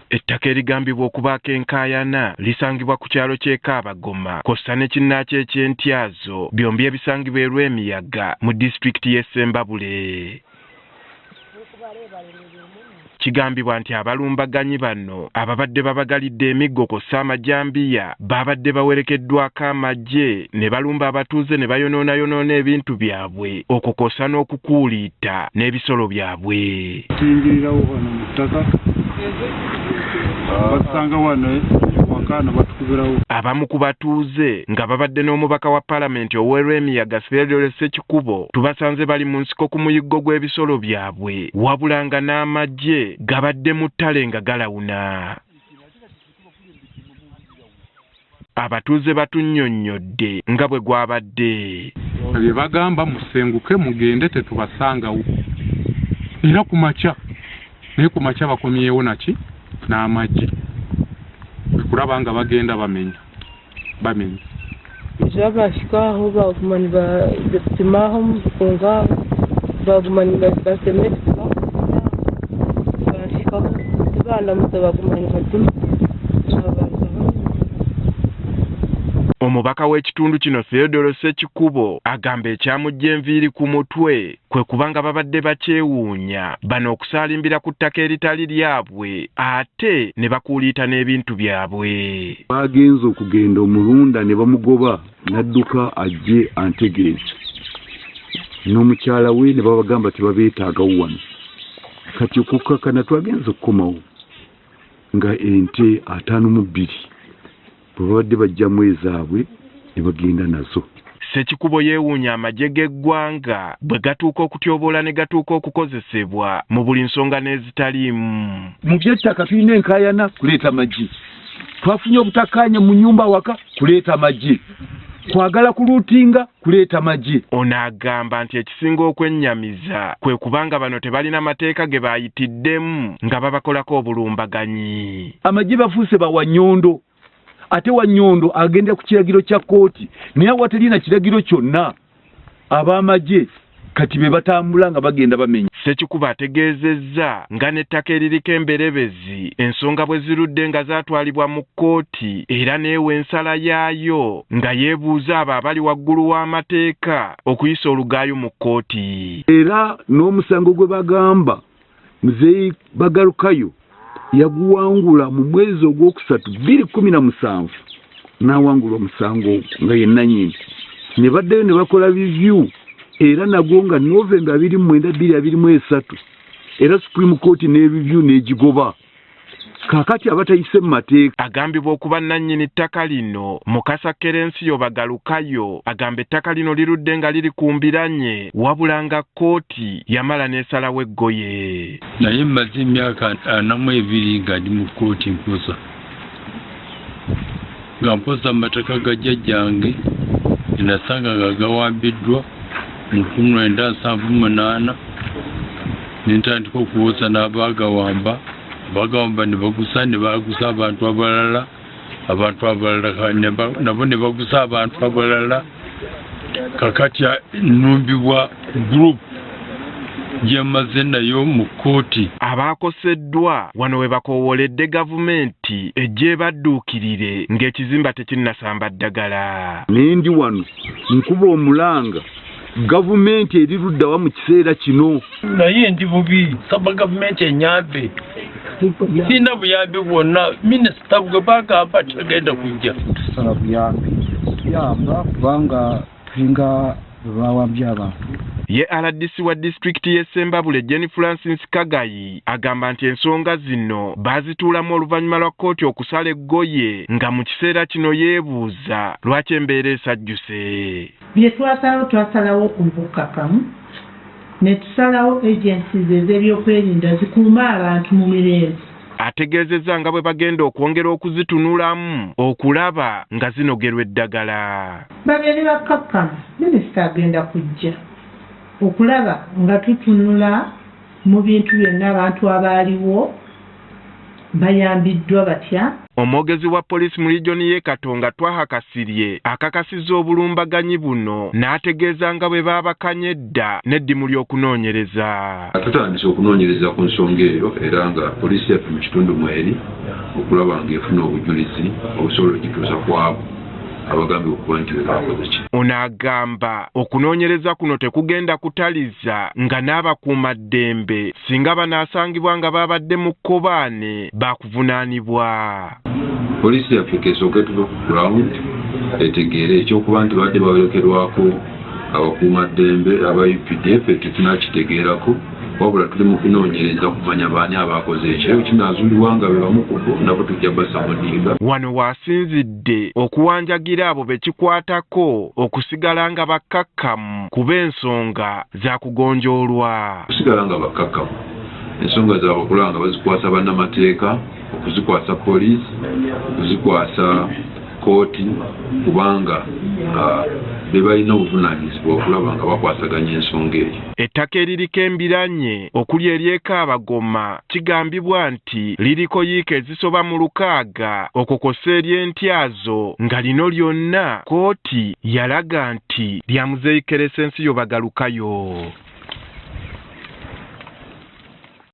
Ettaka erigambibwa okubaako enkaayana lisangibwa ku kyalo ky'e Kaabagoma kw'ossa ne kinnaakyo eky'e Ntyazo byombi ebisangibwa e Lwemiyaga mu disitulikiti y'e Ssembabule. Kigambibwa nti abalumbaganyi bano ababadde babagalidde emiggo kw'ossa amajambiya baabadde bawerekeddwako amagye ne balumba abatuuze ne bayonoonayonoona ebintu byabwe okwo kw'ossa n'okukuuliita n'ebisolo byabwe. Tuyingirirawo wano mu ttaka basanga wano ewaka ne batukubirawo. Abamu ku batuuze nga babadde n'omubaka wa palamenti ow'e Lwemiyaga Theodore Ssekikubo tubasanze bali mu nsiko ku muyiggo gw'ebisolo byabwe wabula nga n'amagye gabadde mu ttale nga galawuna. Abatuuze batunnyonnyodde nga bwe gwabadde. Bye bagamba musenguke mugende tetubasangawo era ku makya naye ku makya bakomyewo naki n'amagye kulaba nga bagenda bamenya bamenya. Bashikaho baguma nibatimaho omu bikungu baguma nibatema ebitima bashikaho tibandamutsa baguma nibatima. Omubaka w'ekitundu kino Theodore Ssekikubo agamba ekyamujja enviiri ku mutwe kwe kubanga babadde bakyewuunya bano okusaalimbira ku ttaka eritali lyabwe ate ne bakuuliita n'ebintu byabwe. Baagenze okugenda omulunda ne bamugoba n'adduka ajje antegeeze n'omukyala we ne babagamba tebabeetaagawo wano. Kati okukkakana twagenze okukomawo nga ente 52 bwe babadde bajjamu ezaabwe ne bagenda nazo. Ssekikubo yeewuunya amagye g'eggwanga bwe gatuuka okutyoboola ne gatuuka okukozesebwa mu buli nsonga n'ezitaliimu. Mu by'ettaka tulina enkaayana kuleeta magye, twafunye obutakkaanya mu nnyumba awaka kuleeta magye, kwagala kuluutinga kuleeta magye. Ono agamba nti ekisinga okwennyamiza kwe kubanga bano tebalina mateeka ge baayitiddemu nga babakolako obulumbaganyi. Amagye bafuuse bawannyondo ate wannyondo agenda ku kiragiro kya kkooti naye awatali na kiragiro kyonna ab'amagye kati be batambula nga bagenda bamenya. Ssekikubo ategeezezza nga n'ettaka eririko emberebezi ensonga bwe zirudde nga zaatwalibwa mu kkooti era n'ewa ensala yaayo nga yeebuuza abo abali waggulu w'amateeka okuyisa olugaayu mu kkooti. Era n'omusango gwe bagamba Muzeeyi Bagarukayo yaguwangula mu mwezi ogwokusatu 2017 n'awangula omusango ogwo nga ye nnannyini ne baddayo ne bakola review era nagwo nga Novemba 29 2023 era Supreme Court ne review n'egigoba. Kaakati abatayise mu mateeka. Agambibwa okuba nnannyini ttaka lino, Mukasa Kerensiyo Bagalukayo agamba ettaka lino lirudde nga liri ku mbiranye wabula nga kkooti yamala n'esalawo eggoye. Naye mmaze emyaka 42 nga ndi mu kkooti mpoza nga mpoza amataka ga jjajjange nasanga nga gawambiddwa mu 1978 ne ntandika okuwoza n'abaagawamba abagawamba ne bagusa ne bagusa abantu abalala abantu abalala nabo ne bagusa abantu abalala kakati nnumbibwa group gye mmaze nayo mu kkooti. Abaakoseddwa wano we bakoowoledde gavumenti ejje ebadduukirire ng'ekizimba tekinnasamba ddagala. Naye ndi wano nkuba omulanga gavumenti eri ludda wa mu kiseera kino? Naye ndi bubi, nsaba gavumenti enyambe, sirina buyambi bwonna, minisita gwe bagamba tagenda kujja. Tusaba buyambi, tuyamba kubanga tulinga bwe bawambye abantu. Ye RDC wa disitulikiti y'e Ssembabule Jane Francis Kagayi agamba nti ensonga zino baazituulamu oluvannyuma lwa kkooti okusala eggoye nga mu kiseera kino yeebuuza lwaki embeera esajjuse. Bye twasalawo twasalawo obukkakkamu ne tusalawo agencies ez'ebyokwerinda zikuume abantu mu mirembe. Ategeezezza nga bwe bagenda okwongera okuzitunulamu okulaba nga zinogerwa eddagala. Babeere bakkakkamu, minisita agenda kujja okulaba nga tutunula mu bintu byonna abantu abaaliwo Bayambiddwa batya? Omwogezi wa poliisi mu liijoni y'e Katonga Twaha Kasirye akakasizza obulumbaganyi buno n'ategeeza nga bwe baabakanye edda n'eddimu ly'okunoonyereza. Tutandise okunoonyereza ku nsonga eyo era nga poliisi yaffe mu kitundu mweri okulaba ng'efuna obujulizi obusobola okugituusa ku abo abagambibwa okuba nti be baakoze kino. Ono agamba okunoonyereza kuno tekugenda kutaliza nga n'abakuumaddembe singa banaasangibwa nga baabadde mu kkobaane baakuvunaanibwa. Poliisi yaffe k'esooke tuve ku ground etegeere eky'okuba nti babadde bawerekerwako abakuumaddembe aba updf tetunakitegeerako wabula tuli mu kunoonyereza kumanya baani abaakoze ekyo era kinaazuulibwa nga be bamu ku bo nabo tujja basamudinga. Wano w'asinzidde okuwanjagira abo be kikwatako okusigala nga bakkakkamu kuba ensonga zaakugonjoolwa. Okusigala nga bakkakkamu, ensonga zaabwe okulaba nga bazikwasa bannamateeka, okuzikwasa poliisi, okuzikwasa kkooti kubanga be balina obuvunaanyizibwa okulaba nga bakwasaganya ensonga eyo. Ettaka eririko embiranye okuli ery'e Kaabagoma kigambibwa nti liriko yiika ezisoba mu lukaaga okwo kw'ossa ery'e Ntyazo nga lino lyonna kkooti yalaga nti lya Muzeeyi Keresensiyo Bagalukayo.